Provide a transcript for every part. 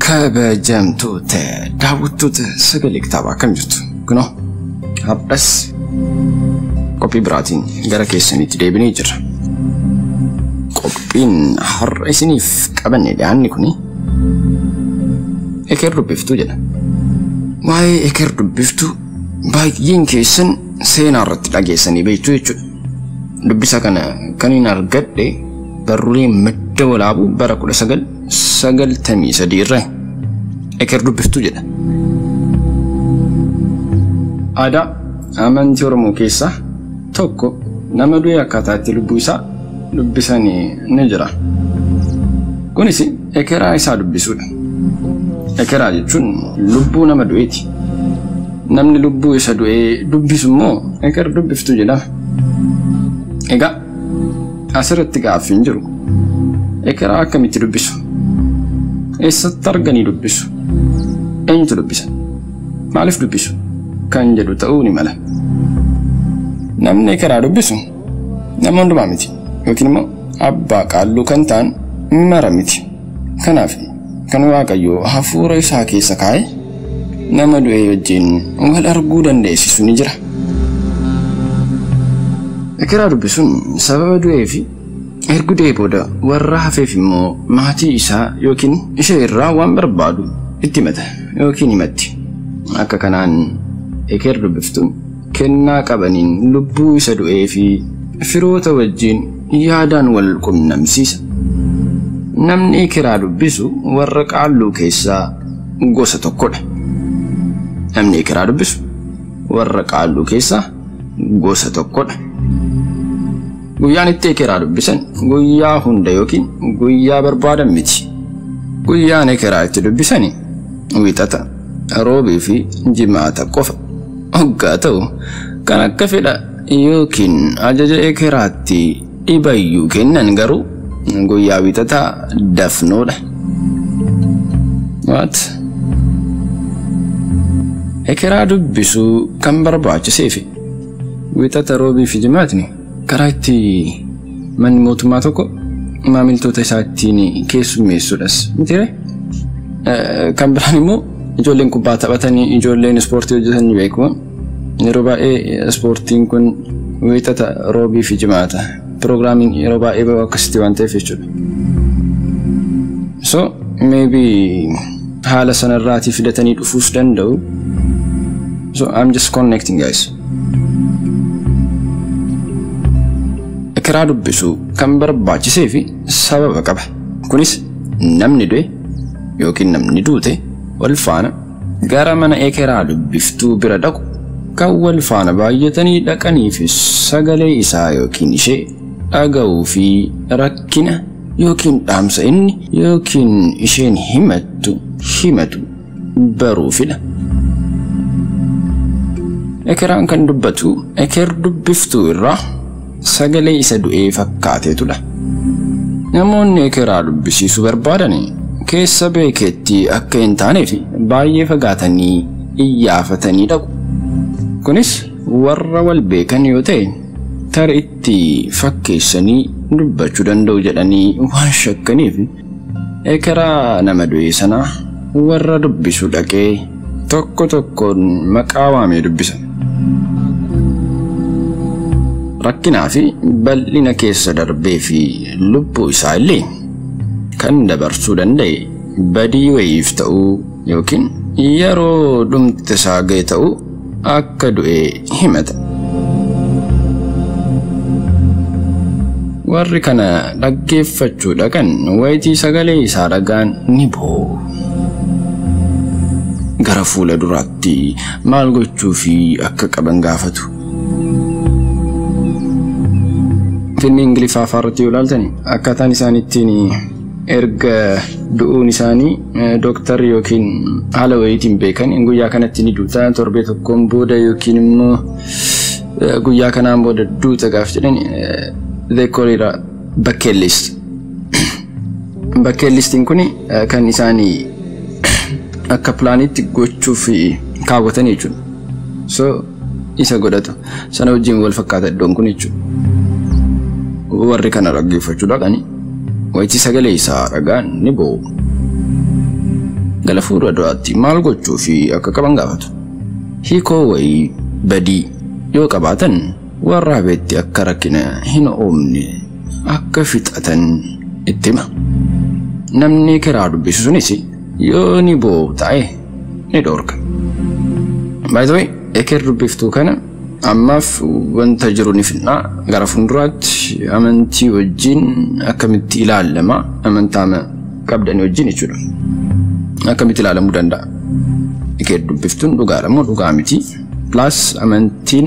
Kabajamtoota daawwattoota sagalee kitaabaa akkam jirtu? Kunoo har'as qophii biraatiin gara keessanitti deebinee jirra. Qophiin har'a isiniif qabanne dhiyaanni kuni Eker Dubbiftuu jedha. Waa'ee Eker Dubbiftuu baay'een keessan seenaa irratti dhageessanii beektu jechuudha. Dubbisa kana kan hin argadhe barruulee Madda Walaabuu bara 1993 irraa Eker Dubbiftuu jedha. Aadaa amantii Oromoo keessaa tokko nama du'e akkaataa itti lubbuu isaa dubbisanii ni jira. Kunis ekeraa isaa dubbisuudha. Ekeraa jechuun lubbuu nama du'eeti. Namni lubbuu isa du'ee dubbisu immoo eker dubbiftuu jedhama. Egaa asirratti gaaffiin jiru ekeraa akkamitti dubbisu? Eessatti arganii dubbisu? Eenyutu dubbisa? Maaliif dubbisu? Kan jedhu ta'uu ni mala. Namni ekeraa dubbisu nama hundumaa miti yookiin immoo abbaa qaalluu kan ta'an mara miti. Kanaaf kan Waaqayyo hafuura isaa keessa kaa'e nama du'e wajjin wal arguu dandeessisu ni jira. Ekeraa dubbisuun sababa du'ee fi erga du'ee booda warra hafeef immoo maatii isaa yookiin ishee irraa waan barbaadu itti himata yookiin himatti. Akka kanaan eker dubbiftuun kennaa qabaniin lubbuu isa du'ee fi firoota wajjin yaadaan wal qunnamsiisa. Namni ekeraa dubbisu warra qaalluu keessaa gosa tokkodha. Namni ekeraa dubbisu warra qaalluu keessaa gosa tokkodha. Guyyaan itti ekeraa dubbisan guyyaa hunda yookiin guyyaa barbaadan miti. Guyyaan ekeraa itti dubbisani Wiixata, Roobii fi Jimaata qofa. Hoggaa ta'u kan akka fedha yookiin ajaja ekeraatti dhibayyuu kennan garuu guyyaa Wiixataa dafnoodha. What? Ekeraa dubbisuu kan barbaachiseefi Wiixata, Roobii fi Jimaatni karaa itti manni mootummaa tokko maamiltoota isaa ittiin keessummeessuudhas miti ree? Kan biraan immoo ijoolleen kubbaa taphatanii ijoolleen ispoortii hojjetan ni beeku. Yeroo baay'ee ispoortiin kun Wiixata, Roobii fi Jimaata. Piroogiraamiin yeroo baay'ee bahu akkasitti waan ta'eef jechuudha. So maybe haala sanarraatii fidatanii dhufuus danda'u. So I'm just connecting, guys. Ekeraa dubbisuu kan barbaachisee fi sababa qaba. Kunis namni du'e yookiin namni duute wal faana gara mana ekeraa dubbiftuu bira dhaqu kan wal faana baay'atanii dhaqanii fi sagalee isaa yookiin ishee dhaga'uu fi rakkina yookiin dhaamsa inni yookiin isheen himattu himatu baruufidha. Ekeraan kan dubbatu eker dubbiftuu irraa sagalee isa du'ee fakkaateetudha. Namoonni ekeraa dubbisiisuu barbaadan keessa beekeetti akka hin taaneef baay'ee fagaatanii iyyaafatanii dhaqu. Kunis warra wal beekan yoo ta'e tarii itti fakkeessanii dubbachuu danda'u jedhanii waan shakkaniif ekeraa nama du'e sanaa warra dubbisu dhaqee tokko tokkoon maqaa waamee dubbisa. Rakkinaa fi bal'ina keessa darbee fi lubbuu isaa illee kan dabarsuu danda'e badii wayiif ta'uu yookiin yeroo dhumti isaa ga'e ta'uu akka du'e himata. Warri kana dhaggeeffachuu dhaqan wayitii sagalee isaa dhagaan ni boo'u. Gara fuula duraatti maal gochuu fi akka qaban gaafatu. Fiilmii Ingiliffaa afaan irratti yoo ilaaltan akkaataan isaan ittiin erga du'uun isaanii dooktarri yookiin haala wayiitiin beekan guyyaa kanatti ni duuta, torbee tokkoon booda yookiin immoo guyyaa kanaan booda duuta gaaf jedhan, they call it a bucket list. Bucket listiin kun kan isaanii akka pilaanitti gochuuf kaawwatan jechuudha. So isa godhatu. Sana wajjin wal fakkaata iddoon kun jechuudha. Warri kana dhaggeeffachuu dhaqanii wayitii sagalee isaa dhagaan ni boo'u. gara fuula duraatti maal gochuu fi akka qaban gaafatu. Hiikoo wayii badii yoo qabaatan warra hafeetti akka rakkina hin uumne akka fixatan itti hima. Namni ekeraa dubbisu sunis yoo ni boo'u ta'e ni dhoorka. By the way, eker dubbiftuu kana ammaaf wanta jiru ni finnaa gara fuulduraatti amantii wajjin akkamitti ilaalama amantaa qabdanii wajjin jechuudha. Akkamitti ilaalamuu danda'a? Eker dubbiftuun dhugaadha moo dhugaa miti? Plus amantiin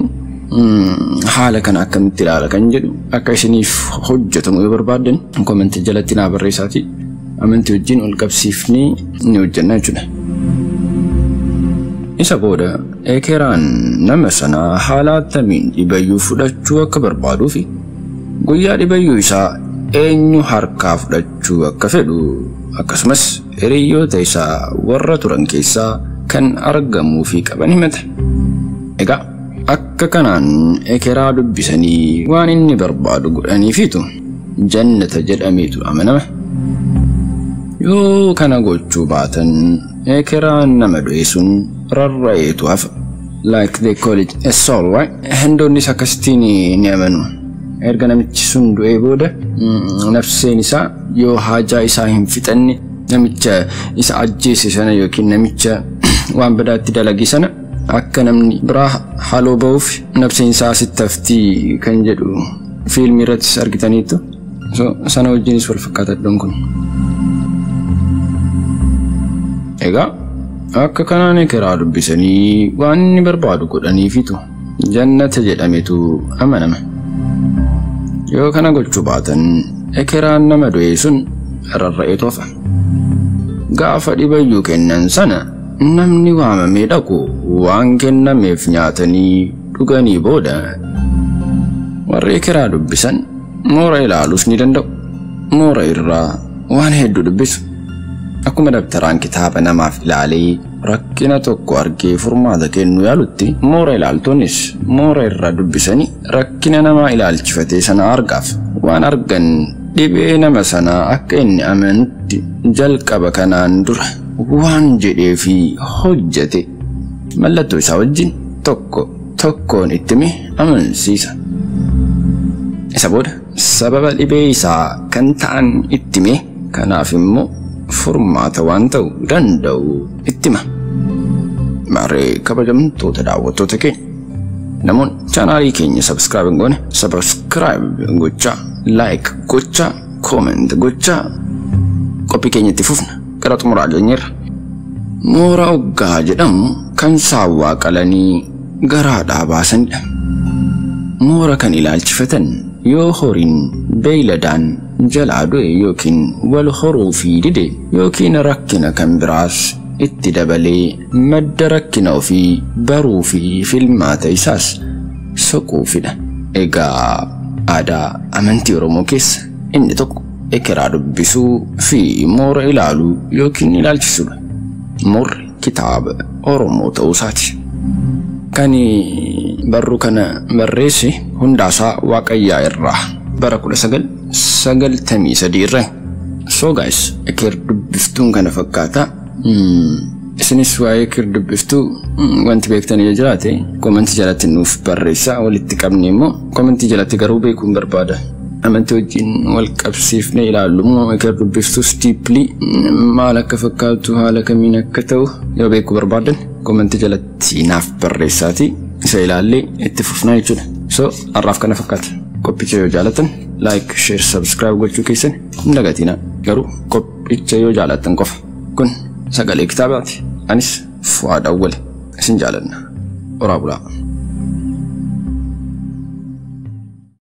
haala kana akkamitti ilaala kan jedhu akka isiniif hojjetamu yoo barbaaddan komentii jalatti naa barreessaati. Amantii wajjin wal qabsiifnee ni hojjenna jechuudha. Isa booda ekeraan nama sanaa haala attamiin dhibayyuu fudhachuu akka barbaaduu fi guyyaa dhibayyuu isaa eenyu harkaa fudhachuu akka fedhu akkasumas hiriyoota isaa warra turan keessaa kan argamuu fi qaban himata. Egaa akka kanaan ekeraa dubbisanii waan inni barbaadu godhaniifitu jannata jedhameetu amanama. Yoo kana gochuu baatan ekeraan nama du'e sun rarra'eetu hafa. Like they call it a soul, right? Hindoonnis akkasittiin ni amanu. Erga namichi sun du'ee booda nafseen isaa yoo haajaa isaa hin fixanne namicha isa ajjeese sana yookiin namicha waan badaatti dalage sana akka namni biraa haaloo ba'uuf nafseen isaa asitti haftii kan jedhu fiilmii irrattis argitaniittu. So sana wajjinis wal fakkaata iddoon kun. Egaa akka kanaan ekeraa dubbisanii waan inni barbaadu godhaniifitu jannata jedhametu amanama. Yoo kana gochuu baatan ekeraan nama du'e sun rarra'eetu hafa. Gaafa dhibayyuu kennan sana namni waamamee dhaqu waan kennameef nyaatanii dhuganii booda warri ekeraa dubbisan moora ilaaluus ni danda'u. Moora irraa waan hedduu dubbisu. Akkuma dabtaraan kitaaba namaaf ilaalee rakkina tokko argee furmaata kennuu yaalutti moora ilaaltonnis moora irraa dubbisanii rakkina namaa ilaalchifatee sana argaaf waan argan dhibee nama sanaa akka inni amanutti jalqaba kanaan dura waan jedhee fi hojjete mallattoo isaa wajjin tokko tokkoon itti hime amansiisa. Isa booda sababa dhibee isaa kan ta'an itti hime kanaaf immoo furmaata waan ta'uu danda'u itti hima. Maarree kabajamtoota daawwattoota keenya namoonni chaanaalii keenya subscribe hin goone subscribe gochaa, like gochaa, comment gochaa qophii keenya itti fufna gara xumuraa geenyeerra. Moora Oggaa jedhamu kan saawwaa qalanii garaadhaa baasanidha. Moora kan ilaalchifatan yoo horiin beeyladaan jalaa du'e yookiin wal horuu fi dide yookiin rakkina kan biraas itti dabalee madda rakkina ofii baruu fi filmaata isaas soquufidha. Egaa aadaa amantii Oromoo keessa inni tokko ekeraa dubbisuu fi moora ilaaluu yookiin ilaalchisuudha. Moorri kitaaba Oromoo ta'uu isaati. Kan barruu kana barreesse Hundaasaa Waaqayyaa irraa bara 1993 irra. So guys, eker dubbiftuun kana fakkaata. Isinis waa'ee eker dubbiftuu wanti beektan yoo jiraate komentii jalatti nuuf barreessaa. Walitti qabne immoo komentii jalatti garuu beekuun barbaada. Amantii wajjin wal qabsiifnee ilaallu immoo eker dubbiftuus deeply maal akka fakkaatu haala kamiin akka ta'u yoo beekuu barbaadan komentii jalatti naaf barreessaati isa ilaallee itti fufnaa jechuudha. So har'aaf kana fakkaata. Qophicha yoo jaalatan like, share, subscribe gochuu keessan hin dagatinaa. Garuu qophicha yoo jaalatan qofa. Kun sagalee kitaabaati. Anis Fu'aad Awwal isin jaalanna. Horaa bulaa.